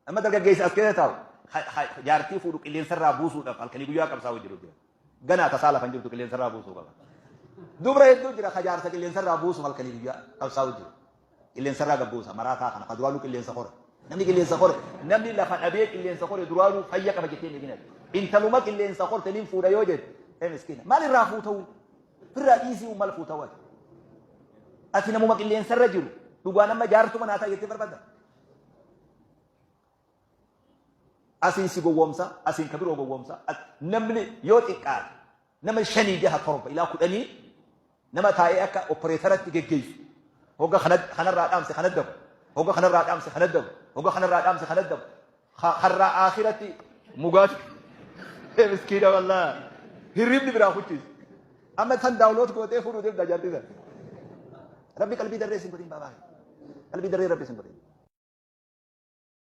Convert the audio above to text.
Amma dargaggeessi as keessa taa'u jaartii fuudhu qilleensarraa buusuudhaaf halkanii guyyaa qabsaa'u jiru jira. Ganaa tasaa lafa hin jirtu qilleensarraa buusuu qaba. Dubra hedduu jira ka jaarsa qilleensarraa buusuuf halkanii guyyaa qabsaa'u jiru. Qilleensarraa gabbuusa maraataa kana ka duraanuu qilleensa kore. Namni qilleensa kore namni lafa dhabee qilleensa kore duraanuu fayya qaba jettee hin eegin. Intaluma qilleensa korte nin fuudha yoo jette ee miskiina maal irraa fuuta'u firraa dhiisii maal fuuta'u ati. Ati namuma qilleensarra jiru dhugaa nama jaartuma naa ta'a jettee barbaadda. Asiin si gowwoomsa, asiin ka biroo gowwoomsa. Namni yoo xiqqaate nama shanii jaha torba ilaa kudhanii nama taa'ee akka opereetaratti geggeessu. Hogga kanarraa dhaamse kana dabu. Hogga kanarraa dhaamse kana dabu. Hogga kanarraa dhaamse kana dabu. Har'aa akhiratti mugaati. Miskiina wallaa. Hirribni biraa kuchiisa. Amma tan daawuloot gootee fuudhuu deemta jaartii sana. Rabbi qalbii darree sin godhin baabaa. Qalbii darree rabbi sin godhin.